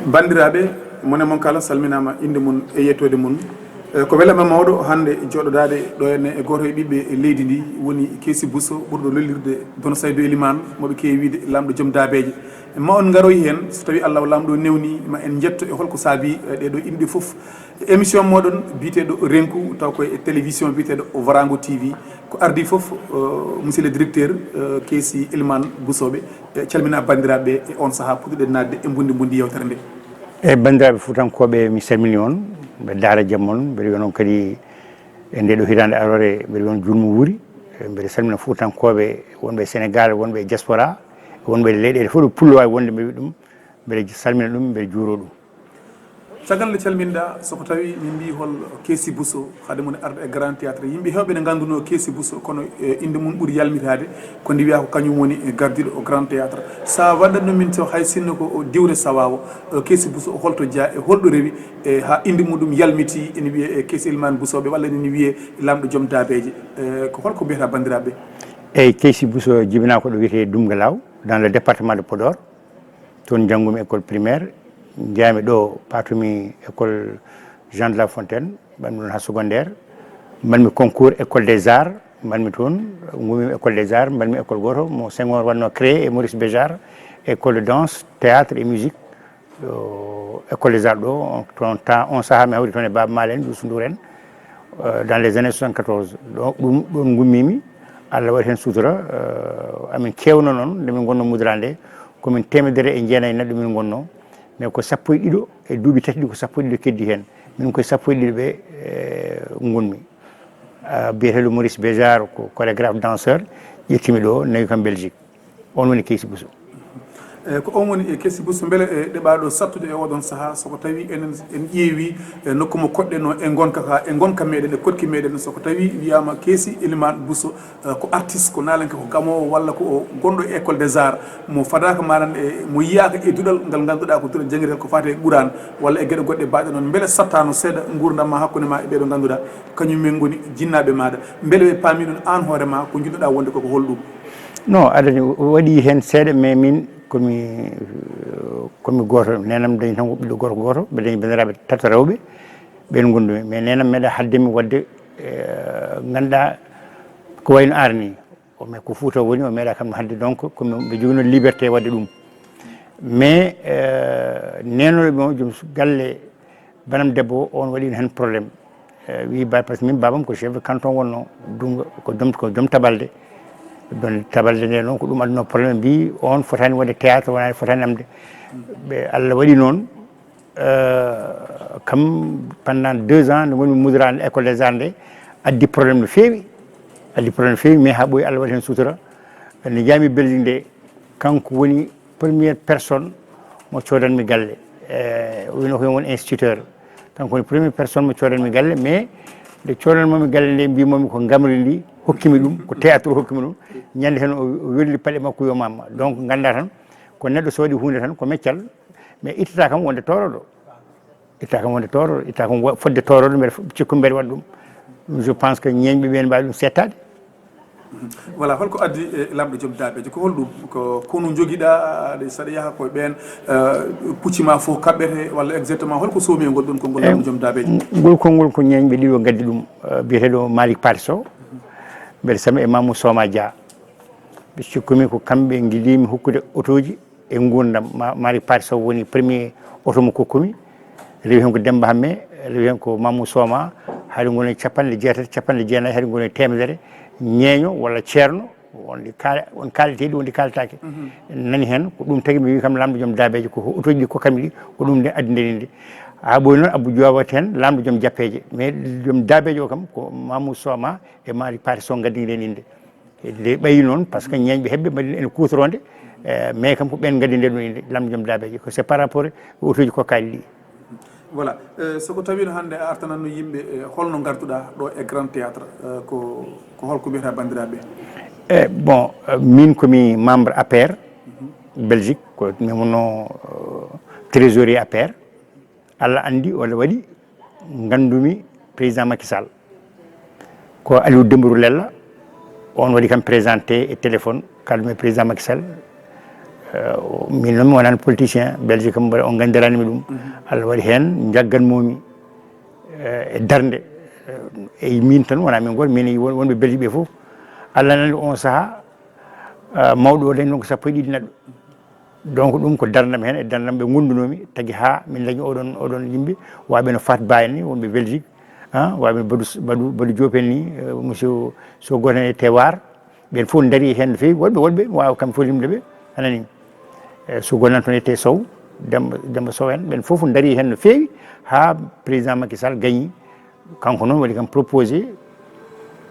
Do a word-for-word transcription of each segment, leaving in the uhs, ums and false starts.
Banndiraaɓe, mone mon kala salminaama, innde mum e yettoode mum. E, ko welama mawɗo hannde jooɗodaade ɗo henne e gooto e ɓiɓɓe leydi ndi, woni Keesi Buso, ɓurɗo lollirde Dono Saydu Elimaan, mo ɓe keewi wiyde Laamɗo Joom Daabeeje. Ma on ngaroy heen, so tawii Allah o Laamɗo newni, ma en njetto e holko saabii, e, ɗee ɗoo inɗe fof. Émission mooɗon biyeteeɗo Renku, taw ko e télévision biyeteeɗo Warango T V. Ko ardii fof, eh, monsieur le directeur, eh, Keesi Elimaan Busooɓe, eh, calmina banndiraaɓe e on sahaa puɗɗuɗen naatde e mbundi mbundi yewtere nde. E banndiraaɓe Fuutankooɓe, mi salmini on, mbeɗa daara jam on, mbeɗa wiya on kadi e ndee ɗoo hitaande aroore, mbeɗa wiya on juulmo wuuri, e mbeɗa salmina Fuutankooɓe wonɓe e Senegaal, wonɓe e diaspora, wonɓe e leyɗeele fof ɗo pullo waawi wonde, mbeɗa wiya ɗum, mbeɗa salmina ɗum, mbeɗa juuro ɗum. Caggal nde calminɗaa, so ko tawi min mbii hol Keesi Buso, hade mum arde e Grand Théâtre, yimɓe heewɓe ne ngannduno Keesi Buso, kono, eh, innde mum ɓuri yalmitaade, ko ndi wiyaa ko kañum woni, eh, gardiiɗo o Grand Théâtre. Sa waɗatno min so hay sinno ko o diwre sawaawo, eh, Keesi Buso o holto jeyaa e holɗo rewi, eh, haa innde muɗum yalmiti, ene wiyee, eh, Keesi Elimaan Busooɓe, walla ene wiyee Laamɗo Joom Daabeeje. Eh, ko holko mbiyata banndiraaɓe? Eyyi, Keesi Buso jibinaa ko ɗo wiyetee Dumga Laaw, dans le département de Podor. Toon njanngumi école primaire, njaami ɗo, paatumi école Jean de La Fontaine, mbaɗmi ɗoon haa secondaire. Mbaɗmi concours école des arts, mbaɗmi toon, ngummiimi école des arts, mbaɗmi école gooto mo Senghor waɗno créé e Maurice Béjart, école de danse, théâtre et musique. Ɗo école des arts ɗo, on, toon temps, on sahaa mi hawri toon e Baaba Maal en, Youssou Ndour en, euh, dans les années soixante-quatorze. Ɗo, ɗum, ɗoon ngummiimi, Allah waɗi heen sutura, euh, amin keewno noon, nde min ngonno Mudra nde, ko min teemedere e jeenayi neɗɗo min ngonno, mais ko sappo e ɗiɗo, e duuɓi tati ɗi ko sappo e ɗiɗo keddi heen. Min koye sappo e ɗiɗo ɓe, eh, ngonmi. Ah, biyeteeɗo Maurice Béjart ko chorégraphe danseur, ƴettimi ɗo, nawi kam Belgique. On woni Keesi Buso. Eh, ko on woni, eh, Keesi Buso. Mbele, eh, ɗeɓaa ɗo sattude e oɗon sahaa, so ko tawi enen en ƴeewi, eh, nokku mo koɗɗenno e ngonka ka, e ngonka meɗen, e koɗki meɗen, so ko tawi wiyaama Keesi Elimaan Buso, eh, ko artiste, ko naalanke, ko gamoowo, walla ko o gonɗo e école des arts, mo fadaaka maran e mo yiyaaka e duɗal ngal ngannduɗaa ko duɗal janngital ko faati e Quraan, walla e geɗe goɗɗe baaɗe noon. Mbele sattaano seeɗa nguurndam ma hakkunde ma e ɓeeɗo ngannduɗaa kañum men ngoni jinnaaɓe maaɗa? Mbele ɓe paami ɗum aan hoore ma ko njiɗnoɗaa wonde koko holɗum? Non, adani o waɗi heen seeɗa, mais min komi, komi gooto. Neenam dañi tan ko ɓiɗɗo gooto gooto, mbeɗa dañi banndiraaɓe tato rewɓe, ɓeen ngondumi. Mais neenam meeɗa haddemi waɗde, eh, ngannduɗaa ko wayno arni. O, mais ko Fuuta woni, o meeɗa kam hannde, donc, ko mi, mbe jogino liberté waɗde ɗum. Mais, euh, neenooɗo mo, joom su-, galle banam debbo o, on waɗino heen problème. Euh, wi ba, par ce que min, baabam ko chef de canton wonno, Dumga, ko joom, ko joom Tabalde. Ɗoon Tabalde nde noon, ko ɗum adduno problème, mbi on fotaani waɗde théâtre, wonani, fotaani namde. Ɓe, Allah waɗi noon, euh, kam pendant deux ans, nde ngonmi Mudra nde, école des arts nde, addi problème no feewi. Addi problème no feewi, mais haa ɓooyi Allah waɗi heen sutura. Nde njaami Belgique nde, kanko woni première personne mo coodanmi galle. Eh, o wino ko won instituteur. Kanko woni première personne mo coodanmi galle, mais nde coodanmomi galle nde, mbimomi ko ngamri ndi hokkimi ɗum, ko théâtre hokkimi ɗum. Ñande heen o, o welli paɗe makko, yo mamma. Donc, nganndaa tan, ko neɗɗo so waɗi huunde tan, ko meccal, mais ittata kam wonde tooroɗo. Itta kam wonde tooro, itta kam wo-, fodde tooroɗo, mbeɗa fo-, cikku mbeɗa waɗa ɗum. Je pense que ñeeñɓe ɓeen mbaawi ɗum seettaade. Voilà, holko addi, e, Laamɗo Joom Daabeeje? Ko holɗum? Ko konu njogiɗaa, aɗa, saɗa yaha koye ɓeen, eh, pucci ma fof kaɓɓete, walla exactement holko soomi e ngol ɗon konngol, Laamɗo Joom Daabeeje? Ngol konngol ko ñeeñɓe ɗiɗo ngaddi ɗum, eh, biyeteeɗo Malick Paté Sow, mbeɗa sami e Mamou Soma Dia. Ɓe cikkumi ko kamɓe ngiɗimi hokkude otooji e nguurndam. Ma-, Malick Paté Sow woni premier oto mo kokkumi. Rewi heen ko Demba Hamme, rewi heen ko Mamou Soma, hari ngoni capanɗe jeetati, capanɗe jeenayi, hari ngoni teemedere. Ñeeño walla ceerno, wonde kaal-, won kaaliteeɗi, wonde kaaltaake. Nani heen, ko ɗum tagi mi wi kam Laamɗo Joom Daabeeje, ko otooji ɗi kokkanmi ɗi, ko ɗum nde addi nde inde. Haa ɓooyi noon Abdou Diop waɗi heen Laamɗo Joom Jappeeje. Mais Joom Daabeeje o kam, ko Mamou Soma e Malick Paté Sow ngaddi nde inde. Nde ɓayi noon, par ce que ñeeñɓe heɓɓe mbaɗi ene kuutoronde, eh, mais kam ko ɓeen ngaddi nde ɗum inde, Laamɗo Joom Daabeeje. Ko c'est par rapport e otooji kokkaaɗi ɗi. Voilà. Eh, so ko tawiino hannde a artanatno yimɓe, eh, holno ngartuɗaa ɗo e Grand Théâtre, eh, ko, ko holko mbiyata banndiraaɓe? Eh, bon, eh, min ko mi membre A P R Belgique, ko mi wonno, eh, trésorier A P R. Allah anndi, o waɗi nganndumi président Macky Sall. Ko Aliou Dembourou Lella, on waɗi kam présenté e téléphone, kalmi président Macky Sall, Min noon mi wonani politicien, Belgique kam mbaɗa on nganndirani mi ɗum. Allah waɗi heen njaggan momi e darnde. E min tan wona min goto, min e won- wonɓe Belgique ɓe fof. Allah nani on saaha, mawɗo o dañi ɗon ko sappo e ɗiɗi neɗɗo. Donc ɗum ko darndam heen e darndam ɓe gondunomi tagi ha min dañi oɗon oɗon yimɓe, waɓe no Fat Ba en ni wonɓe Belgique, wawɓe Badu Badu Badu Diop en ni, monsieur Sogone e Tewar. Ɓen fof daari heen no feewi, woɗɓe woɗɓe mi wawa kam fof limde ɓe. Anani, so gonan toon ete Sow, Demba Demba Sow en, ɓen fof daari heen no feewi ha président Macky Sall gagni. Kanko noon waɗi kam proposé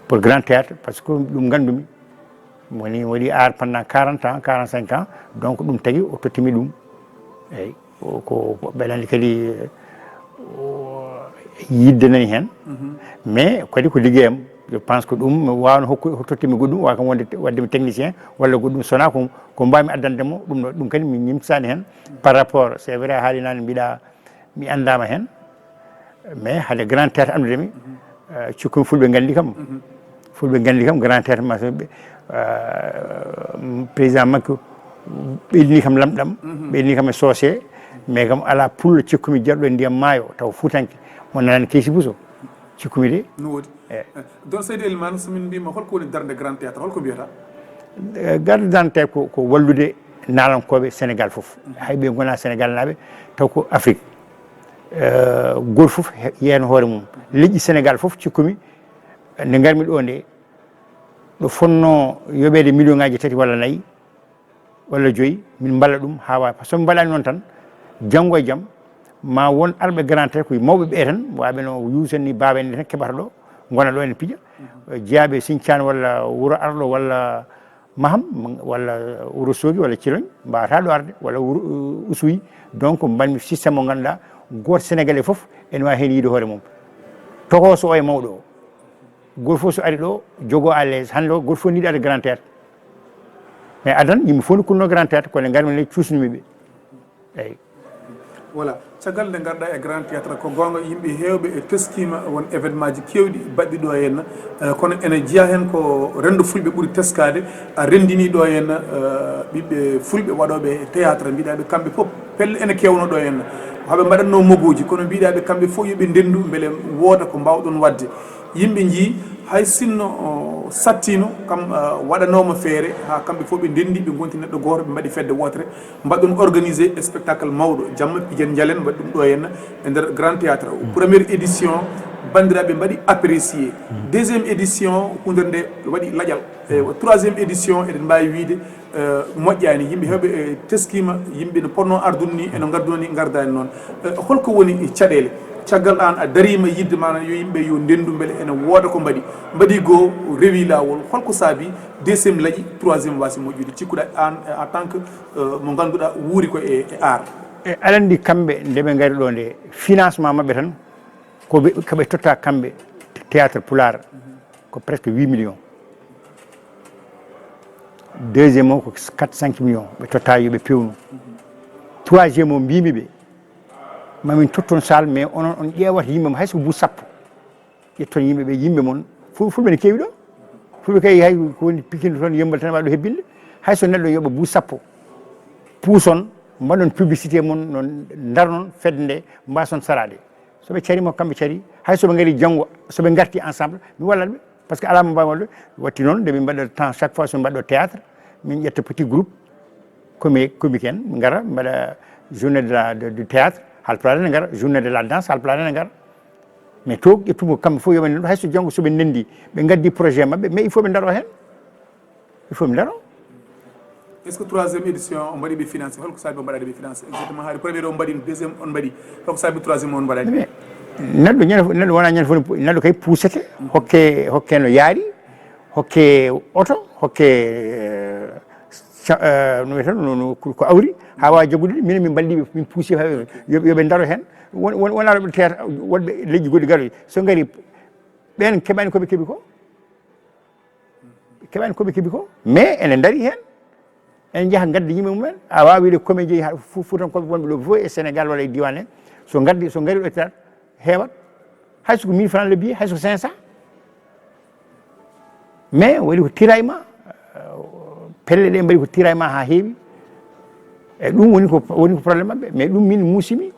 pour grand théâtre, parce que ɗum gandumi woni waɗi art pendant quarante ans, quarante cinq ans. Donc ɗum tagi o tottimi ɗum. Eyyi. Ko ɓeɗani kadi yidde nani heen. Mais kadi ko liggeyam. Je pense que ɗum mi wawno hokku tottimi goɗɗum wawa kam wonde waddemi technicien walla goɗɗum sona ko ko mbawmi addande mo ɗum ɗo. Ɗum kadi mi ñimtisani heen. Par rapport, c'est vrai, a haalinani mbiɗa mi andama heen. Mais haade grand théâtre anndude mi, cikkumi fulɓe gandi kam. Fulɓe gandi kam grand théâtre ma ɓe président makko ɓeydini kam lamɗam. Ɓeydini kam e soose. Mais kam ala pullo cikkumi jarɗo e ndiyam maayo taw fuutanke mo nanani keysi buso. Cikkumi de. No woodi. Don Seydi Elimane, so min mbima holko woni darnde grand théâtre, holko mbiyata? Garde d'identité ko ko wallude nalankoɓe Sénégal fof, hay ɓe gona Sénégal naɓe taw ko Afrique. Goto fof yeeyano hoore mum. Leƴƴi Sénégal fof cikkumi nde garmi ɗo nde, ɗo fonno yoɓede million ngaji tati walla nayyi walla joyyi, min mballa ɗum ha wawa. Par ce que somi mbaɗani noon tan, janngo e jaam ma won arɓe grand théâtre ko mawɓe ɓe tan, waɓe no Youssou en ni, Baba en ni tan keɓata ɗo, gona ɗo ene piija. Jeeyaɓe Sinthiane walla Wuro Arɗo walla Maham walla Wuro Sogui walla Ciloñ mbawata ɗo arde walla Wuro Oussouye. Donc mbanmi système mo ganduɗa goto Sénégalais foof ene wawi hen yiide hoore mum. Tokoso o e mawɗo o, goto foof so ari ɗo jogo à l'aise. Hande o goto foof niɗi arde grand théâtre. Mais adan yimɓe foof no kunno grand théâtre, kono ngarmi ne cuusnumi ɓe. Eyyi. Voilà. Caggal nde ngarɗa e grand théâtre, ko goonga yimɓe heewɓe e teskima won événement ji kewɗi baɗɗi ɗo henna. Kono ene jeeya heen ko renndo fulɓe ɓuri teskade. A renndini ɗo henna ɓiɓɓe fulɓe waɗooɓe théâtre, mbiɗaɓe kamɓe fof pelle ene kewno ɗo henna. Haɓe mbaɗatno mogoji kono mbiɗaɓe kamɓe fof yoɓe ndendu beele wooda ko mbawɗon wadde. Yimɓe njii hay sinno sattino kam waɗanoma feere ha kamɓe fof ɓe ndendi, ɓe gonti neɗɗo goto, ɓe mbaɗi fedde wotere. Mbaɗɗon organisé spectacle mawɗo jamma pijen njalen, mbaɗi ɗum ɗo henna e nder grand théâtre o. Première édition, bandiraɓe mbaɗi apprécié. Deuxième édition, hundere nde waɗi laƴal. Ewa, troisième édition eɗen mbawi wiide moƴƴani. Yimɓe hewɓe teskima yimɓe no ponno ardude ni eno garduna ni gardani noon. Holko woni caɗele caggal an a darima yidde mana yo yimɓe yo ndendu beele ene wooda ko mbaɗi, mbaɗi goo rewi lawol? Holko saabi deuxième laƴi, troisième wasi moƴƴude cikkuɗa an en tant que mo ganduɗa wuuri ko e art? E aɗa andi kamɓe ndeɓe gari ɗo nde financement mabɓe tan koɓe totta kamɓe théâtre pulaar ko presque huit millions. Deuxième o ko quatre cinq millions ɓe totta yoɓe pewnu. Troisième o mbimi ɓe mamin totton salle mais onon on ƴeewata yimɓe mo hayso ko buus sappo. Ƴetton yimɓe ɓe yimɓe mon. Fulɓe ne keewi ɗo. Fulɓe kay hay ko woni pikindo toon yembal tan waɗo hebbinde. Hayso neɗɗo yoɓa buus sappo puuson mbaɗon publicité mon no darnon fedde nde mbason sarade. Soɓe carimo kamɓe cari hay soɓe gari janggo soɓe garti ensemble mi wallat ɓe. Par ce que ala mo mbawi wallude. Watti noon nde min mbaɗa temps chaque fois somin mbaɗɗo théâtre min ƴetta petit groupe comique en min gara mbaɗa journée de la du théâtre halpulaar ne gara, journée de la danse halpulaar ne gara. Mais to ƴettugo kamɓe fof yoɓe ndendu hayso janggo soɓe ndendi ɓe gaddi projet mabɓe mais il faut ɓe daro hen. Il faut mi daro. Est ce que troisième édition o mbaɗi ɓe financé holko saabi o mbaɗani ɓe financé exactement haade premier o mbaɗi deuxième on mbaɗi holko saabi troisième on mbaɗani? Mais neɗɗo ñande neɗɗo wona ñande fof neɗɗo kay puusete hokke hokke no yaari hokke oto hokke no wiyata no ko awri ha wawa jaggude ɗum minen min mballiɓe min puusi yoɓe daro hen. Won won wona ɗo théâtre wonɓe leƴƴi goɗɗi garoji so gari ɓen keɓani koɓe keeɓi ko. Keɓani koɓe keeɓi ko mais ene daari hen. Ene jaaha gadda yimɓe mumen a wawa wiide comédien ha fuutankoɓe wonɓe ɗo fof e Sénégal walla e diwan he so gaddi so gari ɗo théâtre heewat. Hayso ko mille francs le billet hayso ko cinq cents. Mais waɗi ko tiraillement. Pelle ɗe mbaɗi ko tiraillement ha heewi. E ɗum woni ko woni ko problème maɓɓe, mais ɗum min muusimi.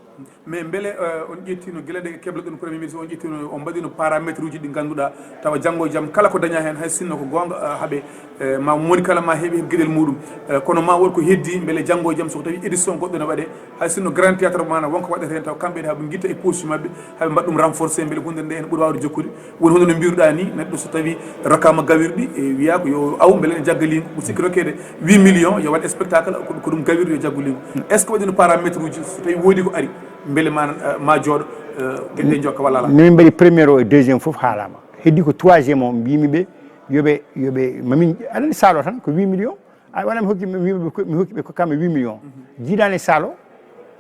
Mais mbele eh, on ƴettino gila de kebloɗon premier ministre, on ƴettino, on mbaɗino paramétre uji ɗi ngannduɗaa, tawa janngo e jam kala ko daña heen, hay sinno ko goonga, eh, haɓe, eh, ma moni kala ma heɓi heen geɗel muɗum. Eh, kono ma won ko heddi, mbele janngo e jam so ko tawi édition goɗɗo ne waɗe, hay sinno grand théâtre mana wonko waɗata heen, taw kamɓe ne haɓe ngitta e poche maɓɓe, haɓe mbaɗa ɗum renforcé, mbele hunde nde ene ɓuri wawde jokkude. Woni hono no mbiruɗa ni, neɗɗo so tawi rokkama gawirɗi, e wiya ko yo aw, mbele ne jagga lingu, o sikki rokkede huit millions, yo waɗ spectacle, ko ko ɗum gawirɗi, yo jaggu lingu. Est ce que waɗino paramétre uji, so tawi woodi ko ari, mbele ma, ma jooɗo, eh, geɗe ɗe jokka walla ala? Min mbaɗi premier o e deuxième fof haalama. Heddi ko troisième o mbimi ɓe yoɓe yoɓe mamin, aɗani salo tan ko huit millions. A wona mi hokki mi hokki ɓe kokkama huit millions. Jiidani salo,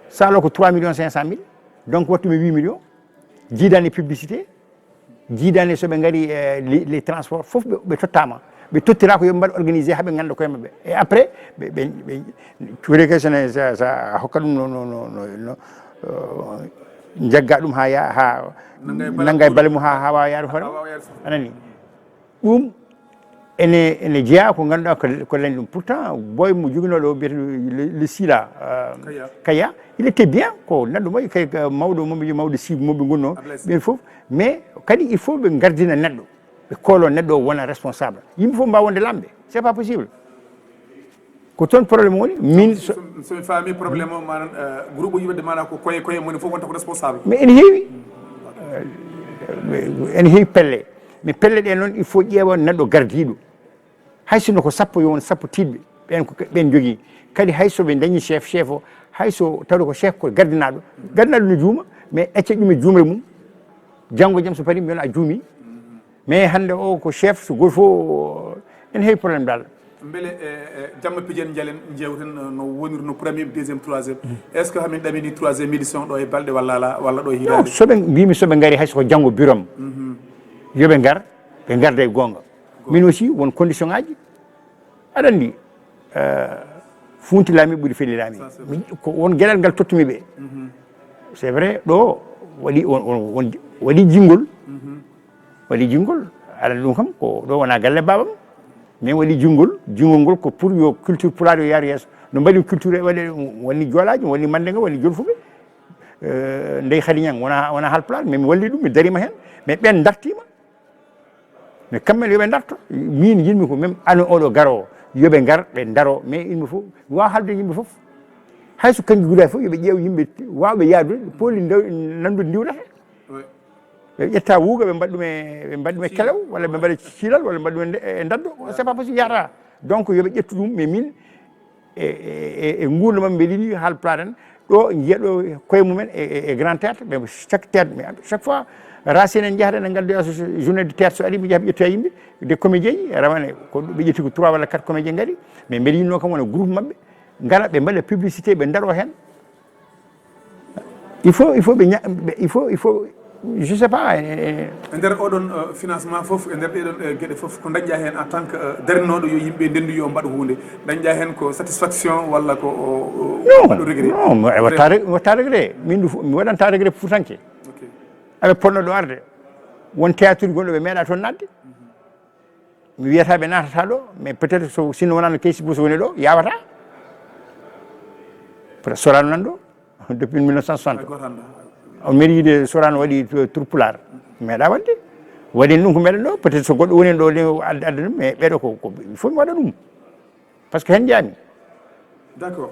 salo ko trois millions cinq cent mille. Donc wattumi huit millions. Jiidani publicité, jiidani soɓe ngari, eh, les transports fof ɓe tottama. Ɓe tottira ko yoɓe mbaɗ organisé haɓe ganda koye mabɓe. Et après ɓe ɓe ɓe cuureke sene sa sa hokka ɗum no no no no jagga ɗum ha ya ha nangga e bale mum ha ha wawa yaade hoore mum. Anani ɗum ene ene jeeya ko ganduɗa ko lañ ɗum. Pourtant boy mo joguinoɗo o mbiyata le sila kaya, il était bien, ko neɗɗo moƴƴo kay, mawɗo moɓe mawɗo sibu moɓe gonno ɓen fof. Mais kadi il faut ɓe gardina neɗɗo, ɓe koolo neɗɗo o wona responsable, yimɓe fof mbawa wonde lamɓe. C'est pas possible. Ko toon problème woni min somi faami problème o manan groupe uji wadde mana ko koye koye moni fof wonta ko responsable. Mais ene heewi. Ene heewi pelle, mais pelle ɗe noon il faut ƴeewa neɗɗo gardiiɗo. Hay sinno ko sappo yo won sappo tiiɗɓe ɓen ko ɓen jogii. Kadi hay so ɓe dañi chef chef o, hay so tawde ko chef ko gardinaaɗo, gardinaaɗo no juuma, mais ecce ɗum e juumre mum. Janngo jam so parii mbiyata a juumi. Mais hannde o ko chef, so goto fof ene heewi problème dal. Mbele jamma pijen jalen jewten no wonirno premier, deuxième, troisième? Est ce que hamin ɗamini troisième édition ɗo e balɗe walla ala walla ɗo e hiirade? Soɓe mbimi soɓe ngari hay soko janngo burom yoɓe ngar, ɓe ngarda e goonga. Min aussi won condition ngaji. Aɗa anndi, funti laami ɓuri feli laami. Ko won geɗal ngal tottumi ɓe. C'est vrai ɗo waɗi waɗi jingol. Waɗi jingol. Aɗa ɗum kam ko ɗo wona galle babam. Min waɗi jingol, jingol ngol ko pour yo culture pulaar yo yaaru yeeso. No mbaɗi culture e waɗe woni joolaaji, woni mannde nga, woni jolfuɓe. Ndey Khady Niang wona wona haalpulaar, mais mi walli ɗum, mi darima heen. Mais ɓen dartima. Mais kamɓe ne yoɓe darto. Min jiɗmi ko même année oɗo garowo yoɓe ngar ɓe daro, mais yimɓe fof wawa haalde yimɓe fof. Hayso kanki guda fof yoɓe ƴeew yimɓe wawɓe yaadude pooli nandude ndiwdata. Ɓe ƴetta wuuga ɓe mbaɗa ɗum e ɓe mbaɗa ɗum e kelew walla ɓe mbaɗa cilal walla mbaɗa ɗum e ndaddo. C'est pas possible, yahata. Donc yoɓe ƴettu ɗum, mais min e e gurdam am mbeɗa yiɗi haalpulaar en ɗo njiya ɗo koye mumen e grand théâtre. Ɓe chaque théâtre, mais chaque fois racine en njahata ene ngaddoya journée de théâtre so ari mi jaha mi ƴettoya yimɓe de comédien ji rawane ko ɓe ƴetti ko trois walla quatre comédien ngari. Mais mbeɗa yinno kam wona groupe maɓɓe ngara ɓe mbaɗa publicité ɓe daro heen. Il faut il faut ɓe ña- ɓe- il faut il faut je sais pas eh, eh, e nder oɗon eh, financement fof e nder ɗeɗon eh, geɗe fof ko dañƴa hen en tant que eh, darinoɗo yo yimɓe ndendu yo mbaɗa hunde? Dañƴa hen ko satisfaction walla ko o- o- non mbaɗa regret? Non mi watta reg- mi watta regret. Min ɗo fof mi waɗanta regret futanke. Ok. Aɓe ponno ɗo arde won théâtre gonɗo ɓe meeɗa toon nadde. Mi wiyata ɓe natata ɗo, mais peut être so sinno wonano keysi buso woni ɗo yawata. Peut être sorano nan ɗo depuis mille neuf cent soixante. O mairie de sorano waɗi tour pulaar meeɗa wadde. Waɗi ɗum ko meɗen ɗo peut être so goɗɗo woni ɗo ne adda ɗum, mais ɓeɗo ko il faut mi waɗa ɗum. Par ce que hen jami. D' accord.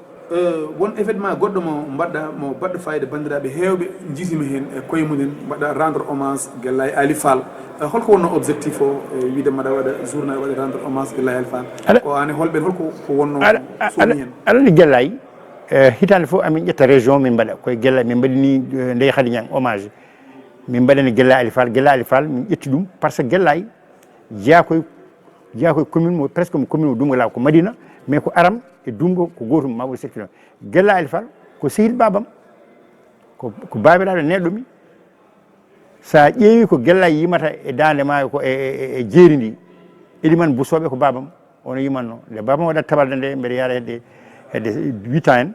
Won événement goɗɗo mo mbaɗɗa mo baɗɗo fayida, banndiraaɓe heewɓe njiitima heen e koye mumen, mbaɗa rendre hommage Gellaay Ali Fall. Holko wonno objectif o e wiide mbaɗa waɗa journal waɗa rendre hommage Gellaay Ali Fall? Ko an e holɓe, holko ko wonno soomi heen? Aɗa anndi Gellaay, hitaande fof amin ƴetta région min mbaɗa koye Gellaay, min mbaɗini Ndeye Khady Niang hommage. Min mbaɗani Gellaay Ali Fall, Gellaay Ali Fall min ƴetti ɗum par ce que Gellaay jeyaa koye jeyaa koye commune mo presque mo commune mo Dumgo Law ko Madina, mais ko Aram e Dumgo ko gootum ma woni sept kilomètre. Gellaay Ali Fall ko sehil babam, ko ko babiraɗo neɗɗo mi. Sa ƴeewi ko Gellaay yimata e dande ma ko e jeeri ndi, Elimane Bousso ɓe ko babam ono yimanno. Nde babam waɗat tabalde nde mbeɗa yaara hedde hedde huit ans en.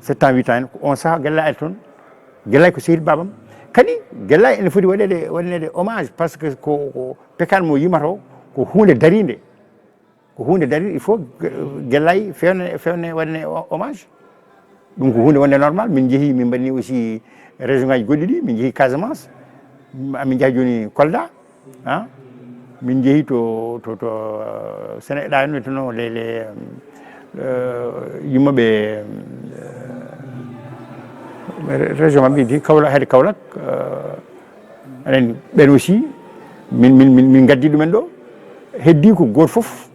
Sept ans huit ans en ko on saha Gellaay ari toon. Gellaay ko sehil babam. Kadi Gellaay ene foti waɗede waɗanede hommage par ce que ko ko pekan mo yimata o ko hunde darinde. Ko hunde darir, il faut Gellaye fewne fewne waɗane hommage. Ɗum ko hunde wonde normal. Min jeehi, min mbaɗni aussi région ngaji goɗɗi ɗi, min jeehi Casamance, amin jaaha joni Kolda. Ha min jeehi to to to Sénégal ɗa no tono les les yimɓeɓe région mabɓe di Kaolack, hede Kaolack. Aɗani ɓen aussi min min min min gaddi ɗumen ɗo. Heddi ko goto foof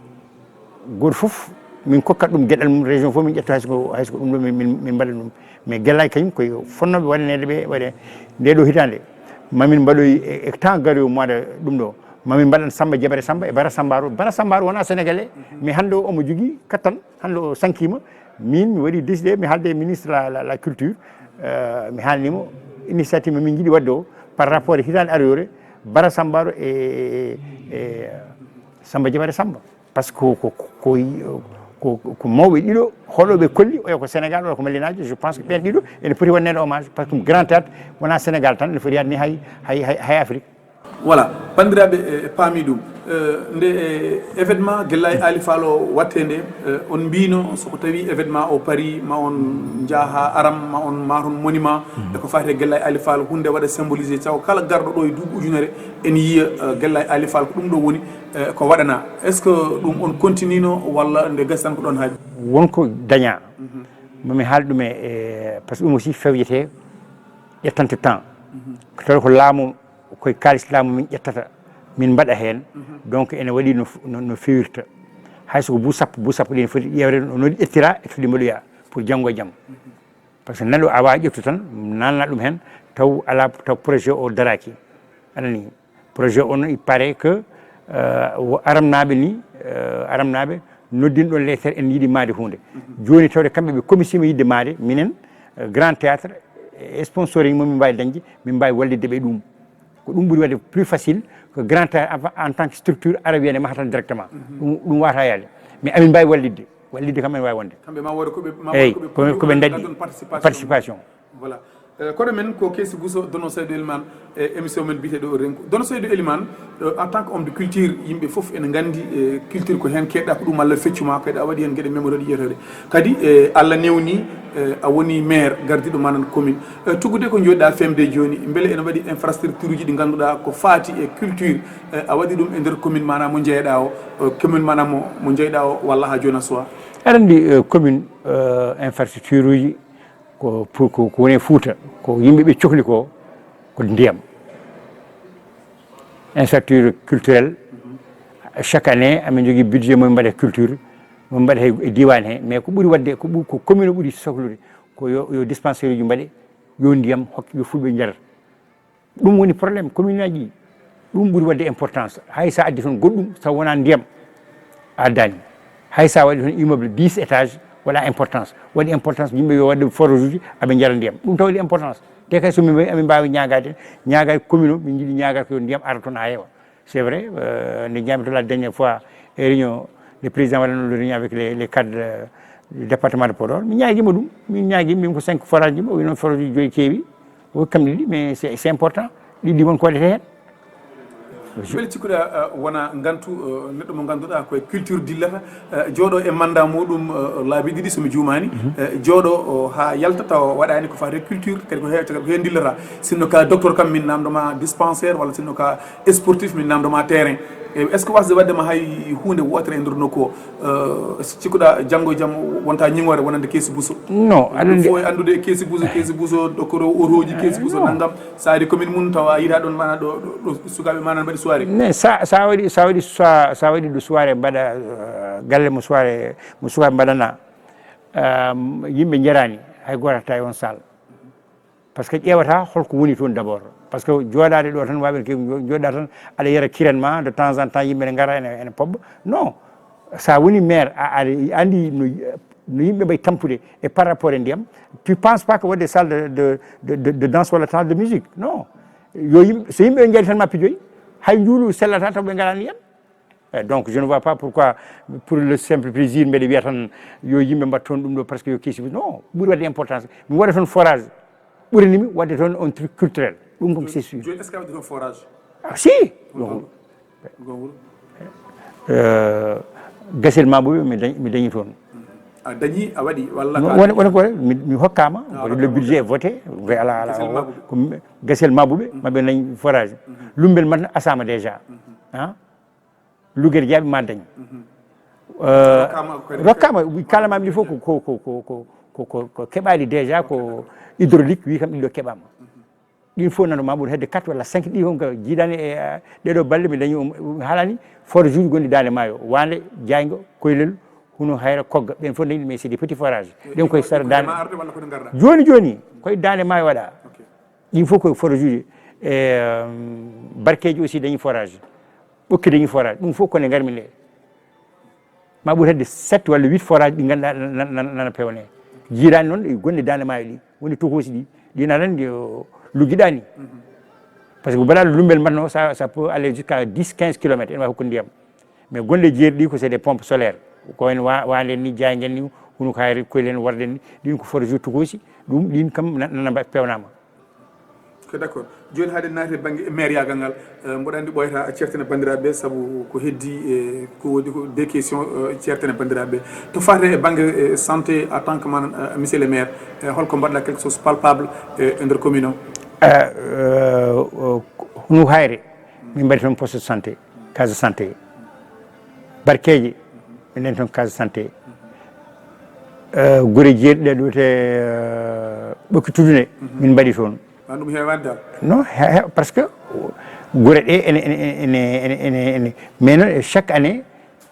goto fof min kokkat ɗum geɗal mum, région fof min ƴetta, hayso ko hayso ko ɗum ɗo min min mbaɗa ɗum. Mais Gellaye kañum koye fonnooɓe waɗaneede ɓe waɗe nde ɗo hitaande. Mamin mbaɗoy e temps gari o mois de ɗum ɗo, mamin mbaɗan Samba Jabare Samba e Bara Sambaro. Bara Sambaro wona sénégalais, mais hannde o omo jogii kattan. Hannde o sankima, min mi waɗi décidé mi haalde e ministre la la culture. Mi haalnimo initiative mamin jiɗi waɗde o par rapport e hitaande aroyore, Bara Sambaro e e Samba Jabare Samba. Parce que ko ko ko ko mawɓe ɗiɗo hoɗoɓe kolli oya ko Sénégal oya ko Malinajo. Je pense que ɓen ɗiɗo ene poti wonneede hommage, parce que grand théâtre wona Sénégal tan, ene foti yaade ni hay hay hay Afrique. Voilà, banndiraaɓe e paami ɗum. Nde événement Gellaye Ali Fall o watte nde, on mbino soko tawi événement o paari ma on njaaha aram ma on maaton monument e ko faati e Gellaye Ali Fall, hunde waɗa symbolisé taw kala garɗo ɗo e duuɓi ujunere ene yiya Gellaye Ali Fall ko ɗum ɗo woni ko waɗana. Est ce que ɗum on continue no walla nde gasi tan ko ɗon haaɗi? Wonko daña mami haal ɗum e par ce que ɗum aussi fewjete ƴettante temps. Tawi ko laamu koye kaalis laamu min ƴettata min mbaɗa heen. Donc ene waɗi no no fewirta. Hay soko bu sappo bu sappo ɗin foti ƴeewre no ɗi ƴettira e foti mbaɗoya pour janngo e jam. Par ce que neɗɗo a wawa ƴettu tan nanna ɗum heen taw ala taw projet o daraki. Anani projet o no il paraît que aramnaɓe ni aramnaɓe noddin ɗon lettere en yiɗi maade hunde. Joni tawde kamɓe ɓe commisima yidde maade minen grand théâtre e sponsoring mo min mbawi dañde min mbawi wallidde ɓe ɗum. Ko ɗum ɓuri wadde plus facile que grand théâtre en tant que structure ara wiyande maha tan directement. Ɗum ɗum wata yaade mais amin mbawi wallidde. Wallidde kam ene wawi wonde. Kamɓe ma wooda koɓe ma eyyi wooda koɓe koɓe koɓe daɗɗi participation. Voilà. Koɗo men ko Keesi Bousso Dono Saydou Elimane e émission men biyeteɗo o Renko. Dono Saydou Elimane, en tant que homme de culture, yimɓe fof ene nganndi e culture ko heen keɗɗa ko ɗum Allah feccu ma kadi a waɗi heen geɗe mémoire ɗi ƴeewteɗe. Kadi e Allah newni a woni maire gardiɗo manan commune. Tuggude ko jooɗiɗa femde jooni, mbele ene waɗi infrastructure uji ɗi ngannduɗa ko faati e culture a waɗi ɗum e nder commune mana mo jeeyɗa o, commune mana mo mo jeeyɗa o walla ha jooni a suwa? Aɗa anndi commune infrastructure uji ko pour ko woni e Fouta ko yimɓe ɓe cohli ko ko ndiyam. Infrastructure culturelle chaque année amin jogii budget mo mbaɗa culture mo mbaɗa e diwan he mais ko ɓuri wadde ko ɓuri ko commune o ɓuri sohlude ko yo yo dispensaire uji mbaɗe yo ndiyam hokke yo fulɓe njar. Ɗum woni problème commune aji ɗi. Ɗum ɓuri wadde importance hay sa addi toon goɗɗum taw wona ndiyam a addani. Hay sa waɗi toon immeuble dix étage waɗa importance waɗi importance yimɓe yo wadde forage uji aɓe jara ndiyam ɗum taw waɗi importance. Te kay somin mbawi amin mbawi ñagade ñagade commune o min jiiɗi ñagade ko yo ndiyam ara toon ha heewa. C'est vrai nde jami to la dernière fois e réunion le président waɗano le réunion avec les les cadres du département de Podor mi ñaguima ɗum min ñaguima min ko cinq forage jima o wi noon forage uji joyyi keewi. Wi kam ɗiɗi mais c'est c'est important. Ɗiɗi won ko waɗete hen. Beele cikkuɗa wona ngantu neɗɗo mo ganduɗa koye culture dillata jooɗo e manda muɗum laabi ɗiɗi somi juumani jooɗo ha yalta tawa waɗani ko fate culture kadi ko he kadi ko hen dillata. Sinno ka docteur kam min namdoma dispensaire walla sinno ka sportif min namdoma terrain. Est ce que wasde waddema hay hunde wotere e nder nokku o? Cikkuɗa janngo e jam wonta ñiŋore wonande keesi buso? Non aɗa anndi fof e anndude keesi buso keesi buso dokkoro otoji keesi buso nanngam. Saari commune mum tawa a yiɗa ɗon mana ɗo ɗo sukaaɓe mana mbaɗi soirée? Mais sa sa waɗi sa waɗi sa sa waɗi ɗo soirée mbaɗa galle mo soirée mo sukaaɓe mbaɗana yimɓe jarani hay goto hatta e on salle. Par ce que ƴeewata holko woni toon d' abord par ce que jooɗaade ɗo tan waawɓe joɗɗa tan aɗa yara kiran ma de temps en temps yimɓe ne ngara ene ene pobba. Non, sa woni maire a aɗa andi no no yimɓe mbayi tampude e par rapport e ndiyam. Tu pense pas que waɗde salle de de de danse walla salle de musique? Non. Yo yimɓe so yimɓe ɓe jaari tan ma pijoyi hay njuulu sellata taw ɓe ngala ndiyam. Eh, donc je ne vois pas pourquoi pour le simple plaisir mbeɗa wiya tan yo yimɓe mbaɗ toon ɗum ɗo par ce que yo keesi non ɓuri wadde importance mi waɗa toon forage. Ɓuranimi wadde toon un truc culturel. Ɗum kam c'est sûr. Joni est ce que a waɗi toon forage? Ah, si. Gowro. Euh, Gasel Mabuɓe, mi dañ-, mi dañi toon. A dañi, a waɗi, walla No, ka woni, woni ko mi, mi hokkaama. Ah, le budget est voté, ɓe ala, ala, Gasel o, Mabuɓe. Ko mi, Gasel Mabuɓe, maɓe dañi forage. Lumbel man asama déjà. Ah? Lugere jaaɓi ma dañ. Euh, Rokkaama ko kadi. Rokkaama, kalamami ɗi fof ko, ko, ko, ko, ko, ko, ko, ko keɓaali déjà, ko hydraulique, wi kam ɗin ɗo keɓaama. Ɗin fof nano ma ɓuri hedde quatre walla cinq ɗi, on ko jiidaani e, eh, ɗeɗo balɗe mi dañi, um, um, haalani forage uji gonɗi Daande Maayo, Waande, Jaayngo, Koylel, Hunu, Hayra, Kogga, ɓen fof dañi ɗum, mais c'est des petits forages. Ɗen koye sara Daande. Jooni, jooni, koye Daande Maayo waɗa. Ok. Ɗin fof koye forage uji. E, um, Barkeeji aussi dañi forage. Ɓokki dañi forage. Ɗum fof ko nde ngarmi nde. Ma ɓuri hedde sept walla huit forage ɗi ngannduɗaa na, na, na, nana peewnee. Jiidaani noon ɗi gonɗi Daande Maayo ɗi, woni tokoosi ɗi, ɗi nana ndi, o, luggiɗaani. Parce que balaa lumbel matno, ça, ça peut aller jusqu'à dix, quinze kilomètres, ene waawi hokkude ndiyam. Mais gonɗe jeeri ɗi ko c'est des pompes solaires. Ko en wa-, Waande ni, Jaayngo ni, Hunu, Hayra, Koylel, Warde ni, ɗin ko forage tokoosi, ɗum ɗin kam na, nana mba-, peewnaama. Ok, d'accord. Jooni haaɗen naati e bannge maireyaagal ngal, eh, mboɗo anndi ɓooyata ceerten e banndiraaɓe, sabu ko heddi, eh, ko woni ko des questions, eh, ceerten e banndiraaɓe. To faati e bannge, eh, santé, en tant que man, eh, monsieur le maire, eh, holko mbaɗɗa quelque chose palpable, eh, e nder commune o? Eh, eh, o, Hunu, Hayra, min mbaɗi toon poste de santé, case de santé. Barkeeji, min dañi toon case de santé. Eh, gure jeeɗiɗe ɗo te, eh, Ɓokki Tuddune, min mbaɗi toon. Wan ɗum heewaani dal? Non, he-, he-, parce que gure ɗe ene, ene, ene, ene, ene, ene, mais noon, chaque année,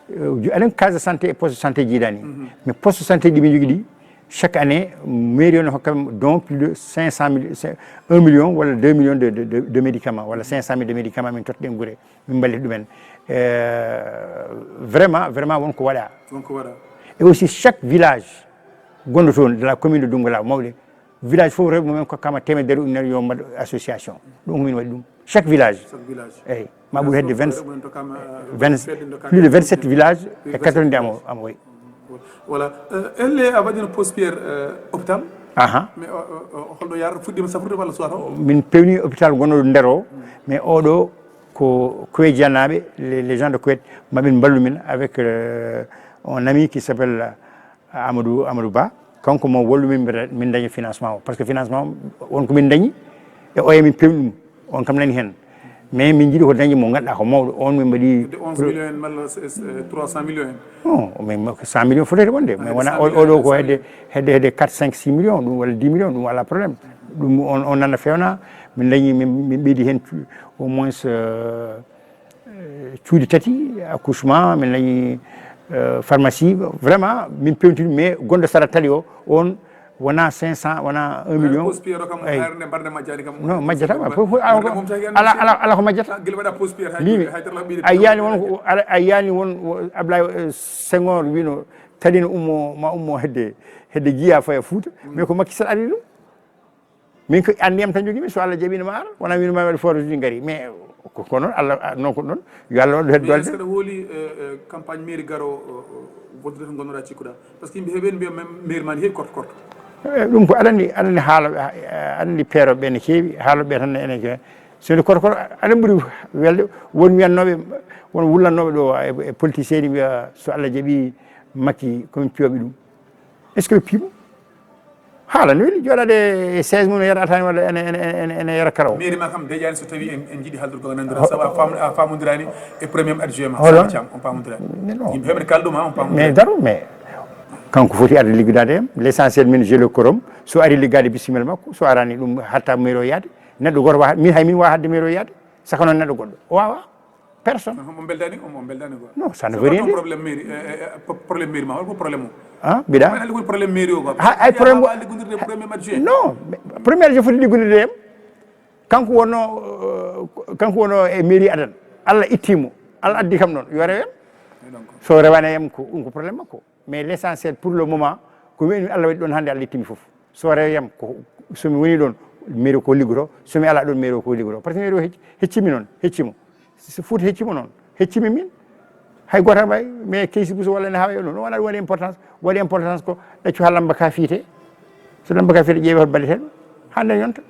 eh, ju-, aɗa case de santé e poste de santé jiidaani. Mais poste de santé ɗi min njogii ɗi, chaque année, mairie o ne hokka don plus de cinq cent mille, un million walla deux millions de, de, de, de médicaments, walla cinq cent mille de médicaments min totta ɗen gure. Min mballi ɗumen. Eh, vraiment, vraiment, won ko waɗa. Won ko waɗa. Et aussi, chaque village gonɗo toon, de la commune de Doumgala, mawɗe, village fof, rewɓe mumen kokkaama teemedere ujunere yo mbaɗ association. Ɗum ko min waɗi ɗum. Chaque village. Chaque village. Eyi. Ma ɓuri hedde vingt, rewɓe mumen tokkaama, eh, vingt, fedde nde plus de vingt-sept villages e quatre-vingts amo, amo wayi. Voilà. Euh, elle a waɗino poste pierre, euh, hôpital. Aha. Mais, euh, euh, euh, holɗo yaar fuɗɗiima safrude walla suwata o? Min pewni hôpital gonɗo nder o, mais oɗo ko Kuwait janaaɓe, les, les gens de Kuwait, ma ɓen mballu min avec, euh, un ami qui s'appelle, euh, Amadou, Amadou Ba. Kanko mo wallu min, min daña financement o. Parce que financement o, won ko min dañi, e oya min pewni ɗum. On kam nani heen. Mais min njiɗi ko dañde mo ngannduɗaa ko mawɗo. On min mbaɗi de onze millions en malla, eh, trois cent millions en? Non, mais cent millions fotata wonde. Mais wona o, oɗo ko hedde, hedde, hedde quatre, cinq, six millions, ɗum walla dix millions, ɗum alaa problème. Ɗum on, on nana feewna, min dañi, min, min ɓeydi heen cu-, au moins, euh, eh, cuuɗi tati, accouchement, min dañi, euh, pharmacie. Vraiment, min pewntini, mais gonɗo sara tali o, on wona cinq cents, wona un million. Poste pierre o kam, eyi. Hayre nde mbarde majjani kam. Non, majjata ma. Fof, fof, ala, ala, ala ko majjata. Ah, gila waɗa poste pierre, hay, mbimi, hay dara ɓiɗe a yiyani won ko, ala, a yiyani won, o, Ablaye, eh, Senghor wino, talino ummo, ma ummo hedde, hedde Jiya faya Fuuta. Mais ko Macky Sall adii ɗum. Min ko anndiyam tan jogimi, so Allah jaɓino ma ara, wona wino ma waɗi forage uji ngari. Mais ko, ko noon Allah, a, noon ko noon, yo Allah waɗu hedde dolde. Mais est-ce que aɗa hooli, eh, eh, campagne mairie garo, o, o, wondude to ngonnoɗa cikkuɗa? Parce que yimɓe heeɓi en mbiya même maire ma ne heewi korto korto. Eh, ɗum ko aɗa anndi, aɗa anndi haaloɓe, aɗa anndi peerooɓe ɓe ne keewi, haaloɓe ɓe tan ene keewi. So nde korkoro aɗa ɓuri welde, won wiyannooɓe, won wullannooɓe ɗo e, e politicien ɗi mbiya so Allah jaɓi Macky ko min piyoɓe ɗum. Est-ce que ɓe piimo? Haala no weli jooɗaade e chaise mum, yara ataani walla ene, ene, ene, ene yara karaw. Mairie ma kam deƴaani so tawi en, en njiɗi haaldude ko nanndira, sabu a faamu-, a faamondiraani e premier adjoint ma, Samba Thiam, on paamondiraa. Non. Yimɓe heɓre kala ɗum ha on paamondiraa. Mais daro, mais kanko foti arde liggodaade hem. L'essentiel min j'ai le quorum. So ari liggaade bisimilla makko, so arani ɗum hatta mairie o yaade. Neɗɗo gooto wa-, min hay min waawa haɗde mairie o yaade. Saka noon neɗɗo goɗɗo. O waawaa. Personne. Omo beldaani, omo beldaani quoi. Non, ça ne veut rien dire. Problème mairie, eh, eh, eh, problème mairie ma, holko problème o? Ah, mbiɗa? Mairie ko problème mairie o quoi. Ha, ay problème. Yaa liggondirde premier adjoint. Non, mais premier adjoint foti liggondirde hem. Kanko wonno, euh, kanko wonno e mairie adan. Allah itti mo. Allah addi kam noon. Yo rew hem. Et donc. So rewaani hem ko, ɗum ko problème makko. Mais l'essentiel pour le moment, ko wiymi Allah waɗi ɗon hannde, Allah ittimi fof. So rewi yam, ko, so mi woni ɗon, mairie ko liggoto, so mi ala ɗon, mairie ko liggoto. Parce que mairie o hec-, heccimi noon, heccimo. So Fouta heccimo noon, heccimi min. Hay gooto haɓaani, mais Keysi Bousso walla ne haɓa ɗum. Ɗum wonaa ɗum waɗi importance, waɗi importance ko ɗaccu haa lamba ka fiite. So lamba ka fiite, ƴeewi hol baɗetee ɗum. Hannde yonta.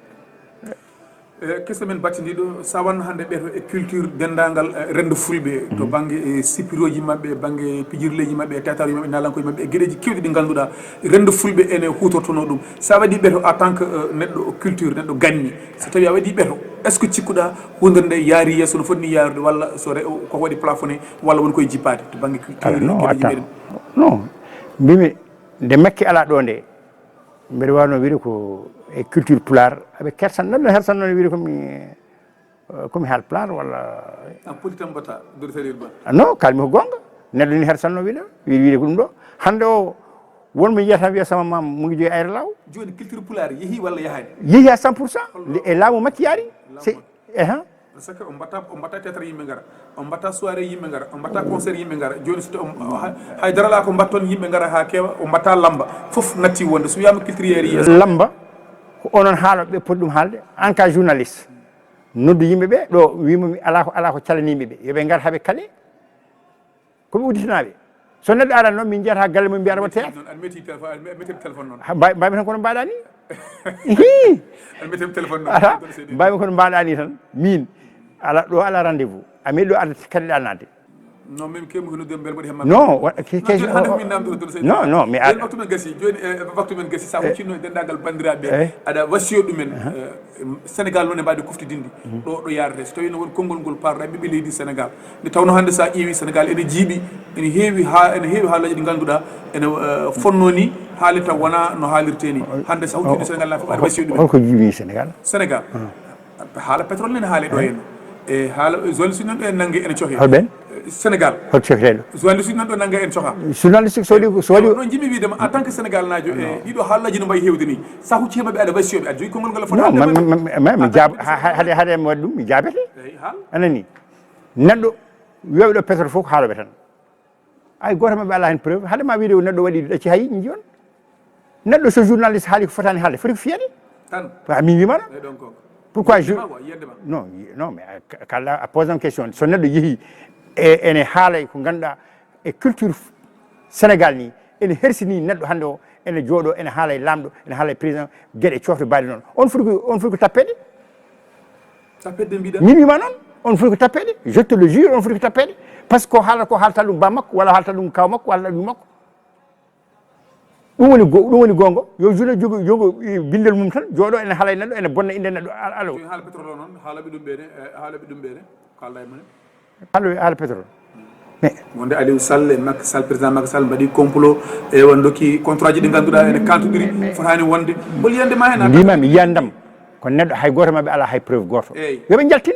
E keso men battindiiɗo, so a wanno hannde ɓeeto e culture denndaangal, e renndo fulɓe, to bannge e sippirooji maɓɓe, bannge pijirleeji maɓɓe, e teetaaruuji maɓɓe, naalankoye maɓɓe, e geɗeeji keewɗi ɗi ngannduɗaa, renndo fulɓe ene huutortonoo ɗum. So a waɗii ɓeeto en tant que, eh, neɗɗo culture, neɗɗo ganni, so tawii a waɗii ɓeeto, est-ce que cikkuɗaa huunde nde yaari yeeso no foti ni yaarude, walla so re-, ko waɗi plafonné, walla won koye jippaade to bannge culture? Alors, non, attends. Non, mbimi, nde Makki alaa ɗo nde, mbeɗa waawno wiide ko e culture pulaar, aɓe kersan, nan hersanno ne wiide ko mi, eh, ko mi haal pulaar walla. A poti tan mbatta, Dr Salir Ba. Ah, non, kalmi ko goonga. Neɗɗo ni hersanno wiide, wiide, wiide ko ɗum ɗo. Hannde o, won mo yiyata wiya sama maam mu ngi joyi ayre law. Jooni culture pulaar yehi walla yahaani? Yehi à cent pour cent. Holno? E laamu Makki yaari. Laamu Makki. Ehan. Parce que on mbatta, on mbatta théâtre yimɓe ngara, on mbatta soirée yimɓe ngara, on mbatta concert yimɓe ngara. Jooni so taw on, hay, hay dara alaa ko mbatton yimɓe ngara haa keewa, on mbatta lamba. Fof natti wonde. So wiyaama culture yehi yeeso. Lamba, ko onon haaloɓe ɓe poti ɗum haalde, en cas journaliste. Noddu yimɓe ɓe, ɗo wiima mi alaa ko, alaa ko calaniiɓe ɓe. Yo ɓe ngar haa ɓe kale. Ko ɓe udditanaaɓe. So neɗɗo aran noon, min njiyata galle mum, mbiya aɗa waɗa théâtre. Noon, aɗa meti téléphone, aɗa meti téléphone noon. Ha, mba-, mbaɗmi tan kono mbaɗa ni. Hii. Aɗa meti téléphone noon. Ala, mbaɗmi kono mbaɗa ni tan. Min, ala ɗo, ala rendez-vous. A meeɗi ɗo arde kadi ɗa naatde. Non, min kemu ko noddi mbel mbaɗi heen. Non, wa-, ke-, non, ke-, jooni hannde o, ko min namdoro toon seydi. Non, non, mais a- Jooni waktu men gasi, jooni, eh, waktu men gasi, sa huccino e denndaangal banndiraaɓe, eh, aɗa wasiyo ɗumen, eh, Sénégal noon e mbaadi kuftidinndi, ɗo, ɗo yaarete. So tawii no won konngol ngol parɗa ɓiɓɓe leydi Sénégal. Nde tawnoo hannde so a ƴeewii Sénégal ene jiiɓi, ene heewi haa, ene heewi haalaaji ɗi ngannduɗaa ene, eh, fonnoo ni haalirta wonaa no haalirtee ni. Hannde so a huccini Sénégal, na fof aɗa wasiyo ɗumen. Holko jiiɓi Sénégal? Sénégal. Haala pétrole ne haale ɗo henna. E haala journaliste nan ɗo e nannge ene cohe. Holɓen? Sénégal. Hol coheteɗo? Journaliste nan ɗo nannge ene coha. Journaliste so waɗi, so waɗi. Noon jiɗmi wiide ma, en tant que Sénégal naajo, e ɗiɗo haalaji no mbayi heewde ni. Sa hucci he maɓɓe aɗa wasiyoɓe, aɗa jogii konngol ngal a foti haalde maɓɓe. Non, mi jaab-, ha-, ha-, haade, haade mi waɗi ɗum, mi jaabete. Eyi, haal. A nani? Neɗɗo wiyoɓe ɗo pétrole fof ko haaloɓe tan. Hay gooto maɓɓe alaa heen preuve. Hade ma wiide o neɗɗo waɗi ɗacci hay njiyon. Neɗɗo so journaliste haali ko fotaani haalde, foti ko fiyede. Tan. Wa, min wima ɗo. Pourquoi je, non, non, mais a, ka-, kala a pose une question. So neɗɗo yehi e, ene haalay ko ngannduɗaa e culture Sénégal ni, ene hersini neɗɗo hannde o, ene jooɗo, ene haala e laamɗo, ene haala e président, geɗe coofde baɗe noon. On foti ko, on foti ko tappede. Tappede mbiɗa? Min wima noon, on foti ko tappede. Je te le jure, on foti ko tappede. Parce que ko haala, ko haalta ɗum ba makko, walla haalta ɗum kaw makko, walla ɗum makko. Ɗum woni go-, ɗum woni goonga. Yo juuɗe jogo, jogo, eh, binndel mum tan, jooɗo ene haala e neɗɗo, ene bonna innde neɗɗo. Al-, alo. Jooni haala pétrole o noon, haala ɓe ɗum ɓeene, eh, haala ɓe ɗum ɓeene, ko haalda e mone? Haala, haala pétrole. Mais wonde Aliou Sall e Macky Sall, président Macky Sall mbaɗi complot, e on ndokki contrat ji ɗi ngannduɗaa ene kantuɗiri, fotaani wonde. Hol yiyannde ma heen? Mbima mi yiyandam. Ko neɗɗo hay gooto maɓɓe alaa hay preuve gooto. Eey. Yo ɓe njaltin.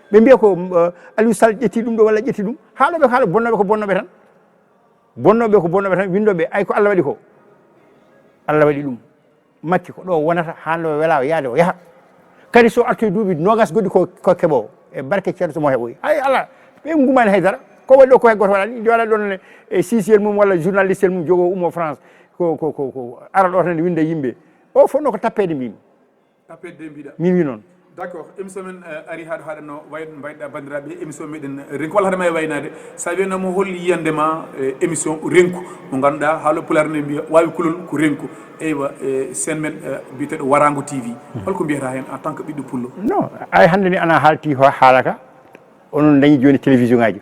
Ɓe mbiya ko, eh, Aliou Sall ƴetti ɗum ɗo walla ƴetti ɗum. Haaloɓe ko haala, bonnooɓe ko bonnooɓe tan. Bonnooɓe ko bonnooɓe tan, winndooɓe, ay ko Allah waɗi ko. Allah waɗi ɗum. Makki ko ɗo wonata, haa ɗo welaa o yaade o yaha. Kadi so artoyi duuɓi noogas goɗɗi ko, ko keɓoo. E barke Ceerno so mo heɓoyi. Hay Allah, ɓe ngumaani haydara. Ko waɗi ɗo ko hay gooto waɗaani. Ndi waɗa ɗon e sixième mum walla journaliste mum jogoo ummo France. Ko, ko, ko, ko ara ɗo tan winnda yimɓe. O fotnoo ko tappeede mbimi. Tappede de mbiɗa. Min wi noon. D'accord, émission men, eh, ari haɗo haɗanno way-, mbayɗa banndiraaɓe émission meɗen Renku, walla haɗa ma e waynaade. Sa wiyano mo hol yiyande ma, eh, émission Renku, mo ngannduɗaa haalo pulaar ne mbiya waawi kulol ko Renku. Eywa, eh, seen men, eh, biyeteeɗo Warango T V. Holko mbiyata heen en tant que ɓiɗɗo pullo? Non, ay hannde ni ana haalti ho-, haala ka. Onon dañi jooni télévision ngaji.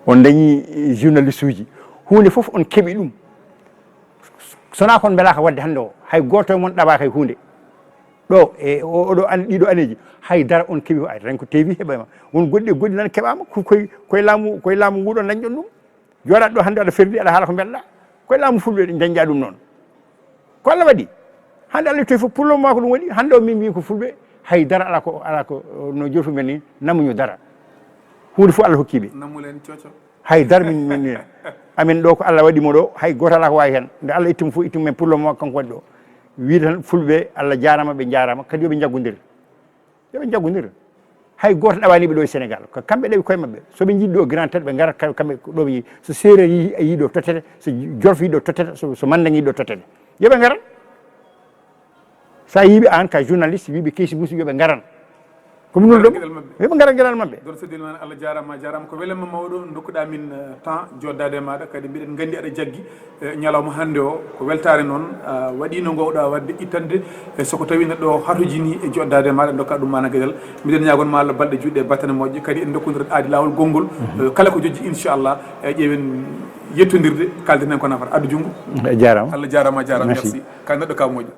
On dañi, eh, journaliste uji. Huunde fof on keɓi ɗum. Sona kon mbelaka wadde hannde o, hay gooto e mon ɗaɓaka e huunde. Ɗo, e o-, oɗo an-, ɗiɗo aneeji, hay dara on keɓi ko ay Renku T V heɓayma. Won goɗɗi e goɗɗi nan keɓama, ko koye, koye laamu, koye laamu nguɗo dañɗon ɗum. Jooɗaɗo ɗo hannde aɗa ferdi, aɗa haala ko mbelɗa. Koye laamu fulɓe dañɗa ɗum noon. Ko Allah waɗi. Hannde Allah toy fof pullo ma ko ɗum waɗi. Hannde o min mbi ko fulɓe, hay dara ala ko, ala ko, no jolfu men ni, namuñu dara. Huunde fof Allah hokkiɓe. Namulen coco. Hay dara min, min, min, amin ɗo ko Allah waɗi mo ɗo, hay gooto alaa ko waawi heen. Nde Allah itti mo fof, itti mo men pullo mo kanko waɗi ɗo. Wiide tan fulɓe, Allah jaarama, ɓe njaarama, kadi yo ɓe njaggondir. Yo ɓe njaggondir. Hay gooto ɗawaani ɓe ɗo e Sénégal. Ko kamɓe ɗawi koye maɓɓe. So ɓe njiɗi ɗo Grand Théâtre, ɓe ngarat ka-, kamɓe ko ɗo ɓe njiɗi. So Seereer yi-, yiɗi ɗo tottete, so Jolof yiɗi ɗo tottete, so, so Mandeng yiɗi ɗo tottete. Yo ɓe ngaran. Sa yiiɓe aan ka journaliste, wiiɓe Keysi Bousso, yo ɓe ngaran. Ko mi nulɗo mo. Geɗal maɓɓe. Eɓe ngara geɗal maɓɓe. Docteur Seydou Mane, Allah jaaraama, a jaaraama. Ko welamma mawɗo ndokkuɗaa min, eh, temps, joddaade e maaɗa, kadi mbiɗen nganndi aɗa jaggi, eh, ñalawma hannde o. Ko weltaare noon, a waɗiino ngoowɗaa waɗde ittande, e so ko tawi neɗɗo hatojini e joddaade e maaɗa, ndokkaa ɗum maana geɗal. Mbiɗen ñaagon ma Allah balɗe juutɗe e battane moƴƴe, kadi en ndokkondirat aadi laawol gonngol, eh, kala ko jojji, inchallah, e ƴeewen yettondirde, kaalden heen ko nafata. Addu junngo. A jaaraama. Allah jaaraama, a jaaraama. Merci. Merci. Ka neɗɗo ka moƴƴo.